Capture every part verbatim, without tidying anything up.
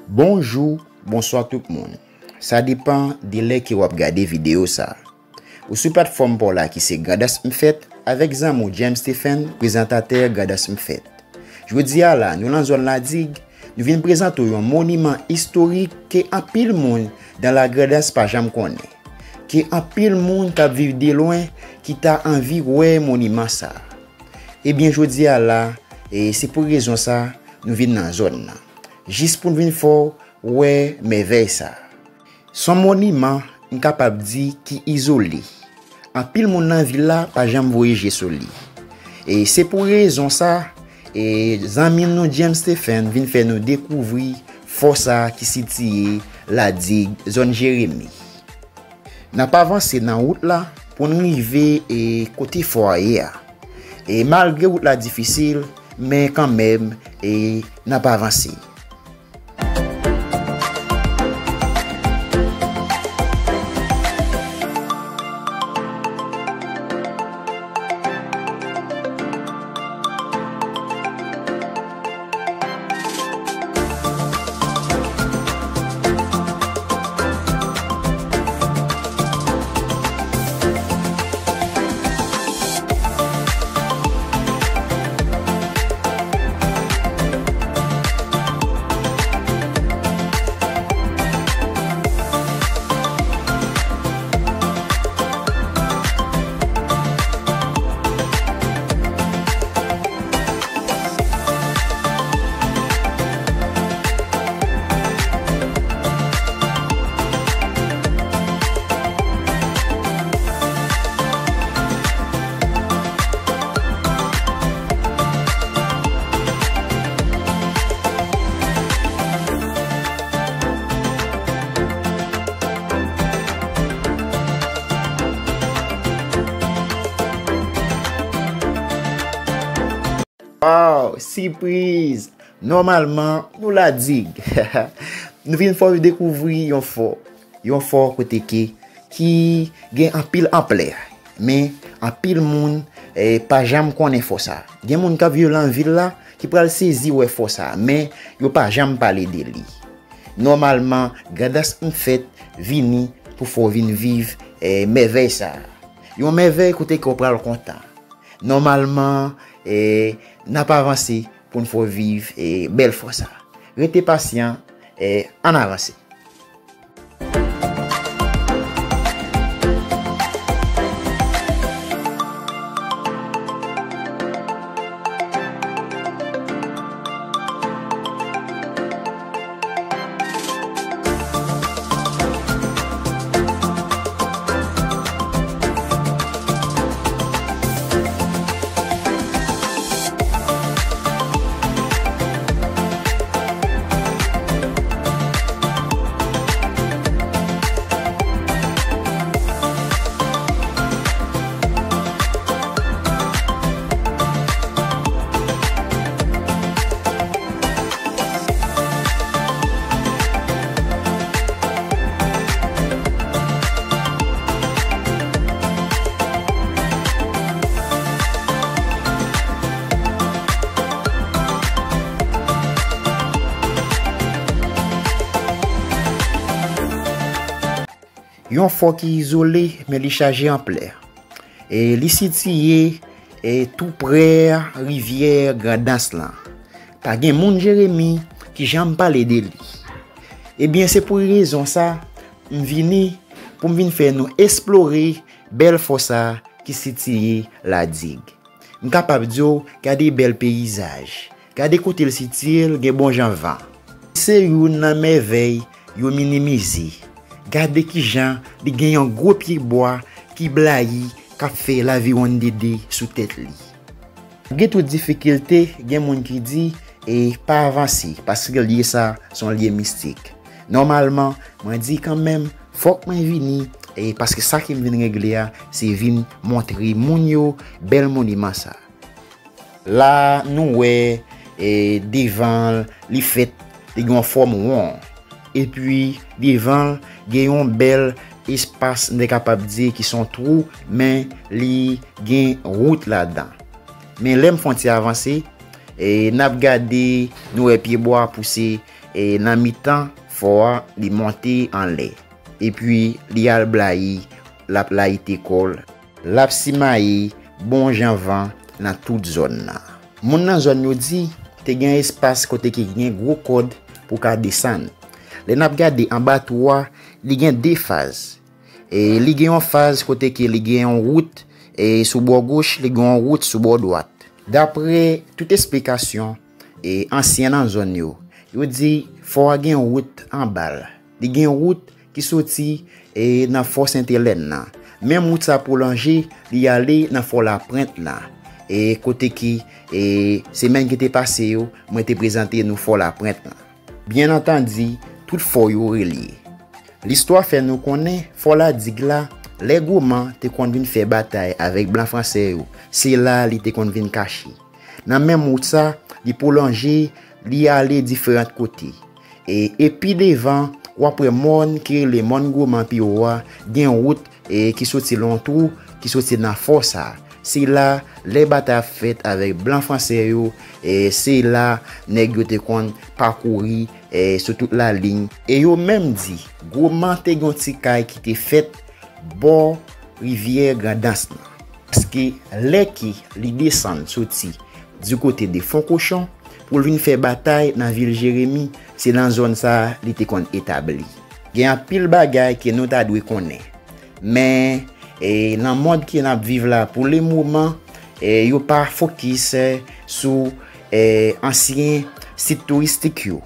Bonjou, bonswa tout moun. Sa depann de lè ke w ap gade videyo sa. Ou sou platfòm pa w la ki se Grandans M Fèt avèk zanmi w James Stephen, prezantatè Grandans M Fèt. Jodi a la, nou nan zòn Ladig, nou vin prezante w yon moniman istorik ke anpil moun nan Lagrandans pa janm konnen, ke anpil moun k ap viv de lwen ki ta anvi wè moniman sa. Ebyen, jodi a la, e se pou rezon sa, nou vin nan zòn nan. Jis pou n vin fè w wè mèvèy sa. Se yon moniman, m kapab di, ki izole. Anpil moun nan vil la pa janm voye je sou li. E se pou rezon sa, e zanmi nou James Stephen vin fè nou dekouvri fò sa ki sitiye Ladig, zòn Jeremi. N ap avanse nan wout la pou n rive, e, kote fò a ye a. E malgre wout la difisil, men kanmenm, e, n ap avanse. Waw, sipriz! Nòmalman, nou Ladig. Nou vin fè w dekouvri yon fò. Yon fò kote ke, ki gen anpil anplè. Men, anpil moun, eh, pa janm konnen fò sa. Gen moun k ap viv nan vil la, ki pral sezi wè fò sa. Men, yo pa janm pale de li. Nòmalman, Grandans M Fèt vini pou fè w vin viv, eh, mèvèy sa. Yon mèvèy kote ke w pral kontan. Nòmalman, eh, n ap avanse pou n fè w viv, eh, bèl fò sa. Rete pasyan, eh, ann avanse. Yon fò ki izole, men li chaje anplè. E li sitiye, e, tou prè rivyè Grandans lan. Pa gen moun Jeremi ki janm pale de li. Ebyen, se pou rezon sa, m vini pou m vin fè nou eksplore bèl fò sa ki sitiye Ladig. M kapab di w, gade bèl peyizaj. Gade kote l sitiye l, gen bon jan van. Se youn nan mèvèy yo minimize. Gade kijan li gen yon gwo pye bwa ki blayi k ap fè laviwonndede sou tèt li. Gen tout difikilte, gen moun ki di, e pa avanse, paske lye sa se yon lye mistik. Nòmalman, mwen di kanmenm, fòk mwen vini, e paske sa ke m vin regle a, se vin montre moun yo bèl moniman sa. La, nou wè, e, devan l, li fèt, li gen yon fòm won. Epi, devan l, gen yon bèl espas, m te kapab di ki se yon twou, men li gen wout ladan. Men lè m fè yon ti avanse, e, n ap gade, nou wè pye bwa pouse e nan mitan fò a, li monte anlè. Epi li al blayi, l ap layite kò l, l ap simaye bon jan van nan tout zòn nan. Moun nan zòn yo di, te gen espas kote ki gen gwo kòd pou ka desann. Lè n ap gade anba twou a, li gen de faz. E li gen yon faz kote ke li gen yon wout, e sou bò goch, li gen yon wout sou bò dwat. Daprè tout esplikasyon, e ansyen nan zòn yo, yo di fò a gen wout anba l. Li gen wout ki soti, e nan fò Sentelèn nan. Menm wout sa pwolonje, li ale nan fò Laprent lan. E kote ki, e semèn ki te pase yo, mwen te prezante nou fò Laprent lan. Byen antandi, tout fò yo relye. Listwa fè nou konnen fò Ladig la, lè Goman te konn vin fè batay avèk blan fransè yo, se la li te konn vin kache. Nan menm wout sa, li pwolonje, li ale diferan kote. E, e pi devan, w ap wè mòn ki rele Mòn Goman pi wo a, gen wout, e, ki soti Lontwou, ki soti nan fò sa. Se la, lè batay ap fèt avèk blan fransè yo, e, se la, nèg yo te konn pakouri, e, sou tout lalin. E yo menm di, Goman te gen yon ti kay ki te fèt bò rivyè Grandans lan. Paske lè ke li desann soti di kote de Fon Kochon pou l vin fè batay nan vil Jeremi, se nan zòn sa a li te konn etabli. Gen anpil bagay ke nou ta dwe konnen. Men, e, nan mond ke n ap viv la pou le moman, e, yo pa fokis, e, sou, e, ansyen sit touristik yo.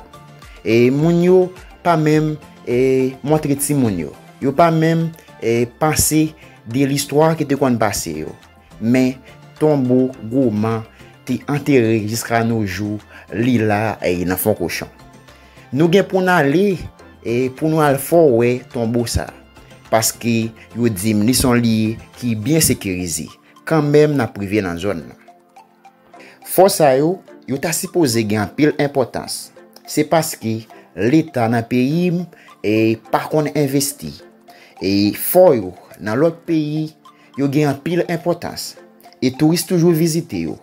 E, moun yo pa menm, e, montre timoun yo. Yo pa menm, e, panse de listwa ki te konn pase yo. Men, tonbo Goman te antere jiska no jou, li la, e, nan Fon Kochon. Nou gen pou n ale, e, pou nou al fò wè tonbo sa. Paske yo di m li se yon lye ki byen sekirize. Kanmenm, n ap rive nan zòn nan. Fò sa yo, yo ta sipoze gen anpil enpòtans. Se paske Leta nan peyi m, e, pa konn envesti. E fò yo nan lòt peyi, yo gen anpil enpòtans. E touris toujou vizite yo.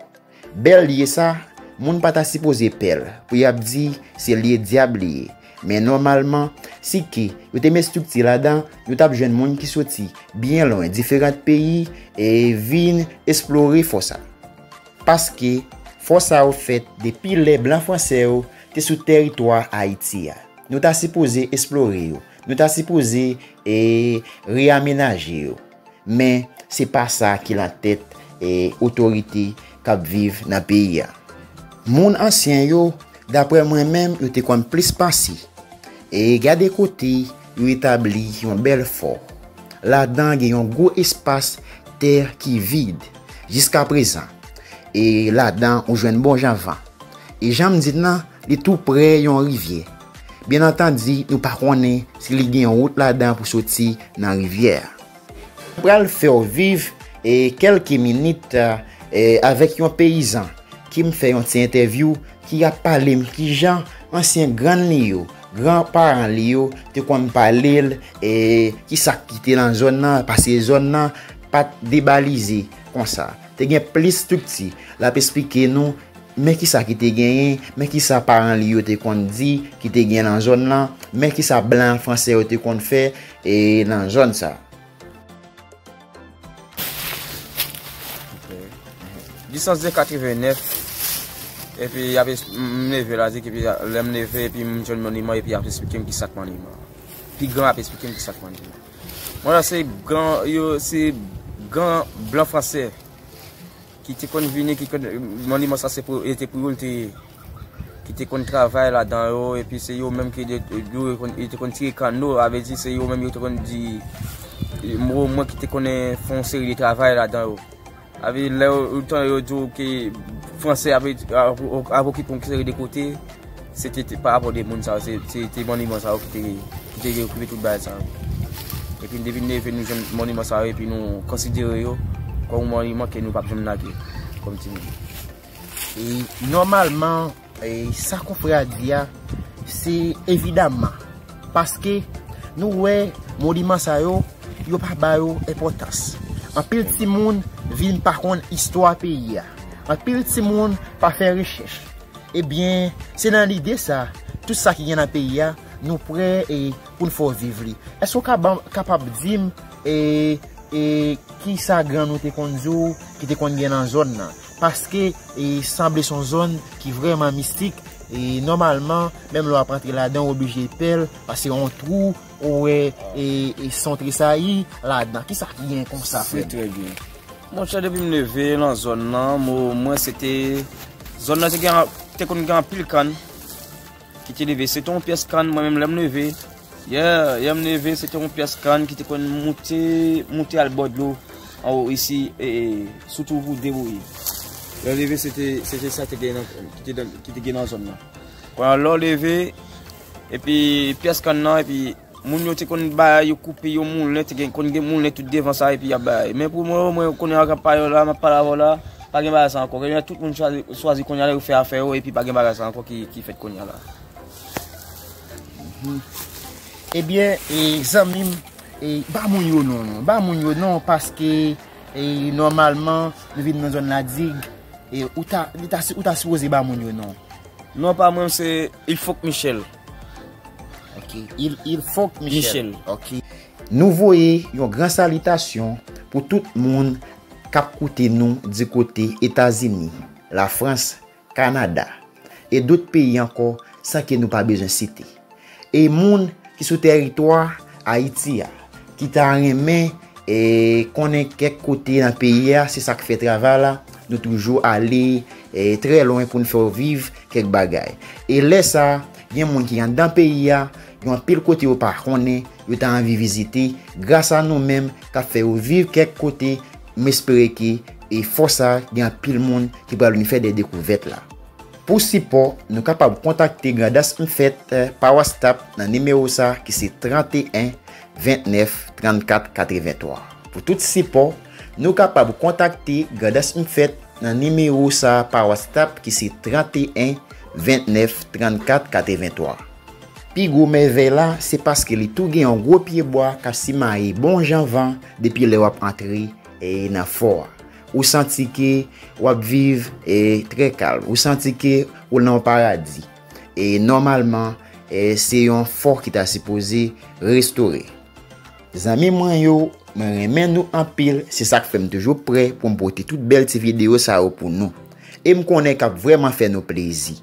Bèl lye sa, moun pa ta sipoze pè l, pou y ap di se lye dyab li ye. Men nòmalman, si ke yo te met estrikti ladan, yo t ap jwenn moun ki soti byen lwen, diferan peyi, e vin esplore fò sa. Paske fò sa yo fèt depi lè blan fransè yo te sou tèritwa Ayiti a. Nou ta sipoze esplore yo. Nou ta sipoze, e, reyamenaje yo. Men, se pa sa ki nan tèt, e, otorite k ap viv nan peyi a. Moun ansyen yo, daprè mwen menm, yo te konn plis panse. E gade kote yo etabli yon bèl fò. Ladan gen yon gwo espas tè ki vid jiska prezan. E ladan ou jwenn bon jan van. E jan m di n nan, li tou pre yon rivyè. Byen antandi, nou pa konnen si li gen yon wout ladan pou soti nan rivyè a. Mwen pral fè w viv, e, kèlke minit, e, avèk yon peyizan ki m fè yon ti entèvyou, ki ap pale m kijan ansyen grann li yo, gran paran li yo te konn pale l, e, kisa ki te nan zòn nan, paske zòn nan pa t debalize konsa. Te gen plis estrikti. L ap esplike nou, men kisa ki te genyen, men kisa paran li yo te konn di ki te gen nan zòn nan, men kisa blan fransè yo te konn fè, e, nan zòn sa. Disans de katrevennèf, epi y ap es-, m, m leve la, di, epi lè m leve, epi m jwenn moniman, epi y ap esplike m kisa k moniman. Pi gran ap esplike m kisa k moniman. Mwen la, se gran, yo, se gran blan fransè ki te konn vini, ki konn, moniman sa se pou, e te pou yo l te ye, ki te konn travay ladan yo, epi se yo menm ki de, yo, yo konn, yo te konn tire kanno, a vle di se yo menm yo te konn di, e, mwen ki te konnen fè yon seri de travay ladan yo. A vle di lè yo, yo tan yo di w ke fransè ap, ap, ap okipe yon seri de kote, se te, te pa rapò de moun sa yo, se, se te moniman sa yo ki te, ki te okipe tout bagay sa yo. Epi depi n leve nou jwenn moniman sa yo, epi nou konsidere yo kòm yon moniman ke nou p ap janm lage kòm timoun. E nòmalman, e sa konfrè a di a, se evidaman. Paske nou wè moniman sa yo, yo pa ba yo enpòtans. Anpil timoun vin pa konn istwa peyi a. Anpil timoun pa fè rechèch. Ebyen, se nan lide sa, Tout sa ki gen nan peyi a, nou prè e pou n fè w viv li. Èske w ka ban, kapab di m e, e ki sa grann ou te konn di w ki te konn gen nan zòn nan? Paske e sanble se yon zòn ki vrèman mistik. E nòmalman, menm lè w ap antre ladan, w oblije pè l, paske yon twou, ou wè e, e son tresayi ladan. Ki sa ki gen konsa, frè m? Trè byen. Monchè, depi m leve nan zòn nan, mo, mwen se te, zòn nan te gen, te konn gen anpil kann ki te leve. Se te yon pyès kann, mwen menm lè m leve, yè, yè m leve, se te yon pyès kann ki te konn moute, moute al bò dlo anwo isi, e, e, sou twou pou debouyi. Lè w leve, se te, se te sa te gen nan, ki te, ki te gen nan zòn nan. Kounye a, lè w leve, epi pyès kann nan, epi moun yo te konn bay, yo koupe, yo moulen, te gen, konn gen moulen tout devan sa, epi y ap bay. Men pou mwen, mwen, kounye a, k ap pale la, m ap pale avè w la, pa gen bagay sa ankò. Kounye a, tout moun chwazi, chwazi kounye a la, yo fè afè yo, epi pa gen bagay sa ankò ki, ki fèt kounye a la. Ebyen, e, zanmi m, e, ba moun yo non, non. Ba moun yo non, paske, e, nòmalman, nou vin nan zòn Ladig, e, ou ta, li ta, ou ta sipoze ba moun yo non. Non pa mwen, se Ilfok Michel. Ok, Il, Ilfok Michel. Michel. Ok. Nou voye yon gran salitasyon pou tout moun k ap koute nou di kote Etazini, Lafrans, Kanada, e dòt peyi ankò, san ke nou pa bezwen site. E moun ki sou tèritwa Ayiti a, ki ta renmen, e, konnen kèk kote nan peyi a, se sa k fè travay la, nou toujou ale, e, trè lwen pou n fè w viv kèk bagay. E lè sa, gen moun ki anndan peyi a, gen anpil kote yo pa konnen, yo ta anvi vizite. Gras a nou menm k ap fè yo viv kèk kote, m espere ke e fò sa, gen anpil moun ki pral vin fè de dekouvèt la. Pou sipò, nou kapab kontakte Grandans M Fèt, eh, pa WhatsApp nan nimewo sa ki se trannteyen ventnèf trannkat katrevenntwa. Pou tout sipò, nou kapab kontakte Grandans M Fèt nan nimewo sa pa WhatsApp ki se trannteyen ventnèf trannkat katrevenntwa. Pi gwo mèvèy la, se paske li tou gen yon gwo pyebwa k ap simaye bon jan van depi lè w ap antre, e, nan fò a. Ou santi ke w ap viv, e, trè kalm. Ou santi ke ou nan yon paradi. E nòmalman, e, se yon fò ki ta sipoze restore. Zanmi mwen yo, mwen renmen nou anpil, se sa k fè m toujou prè pou m pote tout bèl ti videyo sa yo pou nou. E m konnen k ap vrèman fè nou plezi.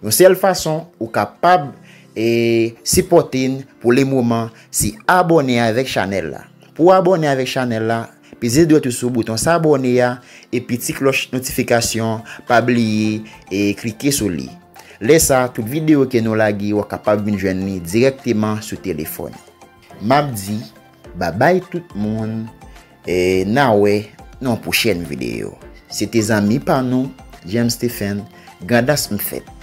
Yon sèl fason ou kapab, e, sipòte n pou le moman, se abòne avèk chanèl la. Pou w abòne avèk chanèl la, peze dwèt ou sou bouton s'abonner a, epi ti klòch notifikasyon, pa bliye, e, klike sou li. Lè sa, tout videyo ke nou lage, w ap kapab vin jwenn li dirèkteman sou telefòn. M ap di, babay tout moun, e n a wè nan yon pwochèn videyo. Se te zanmi pa nou, James Stephen, Grandans M Fèt.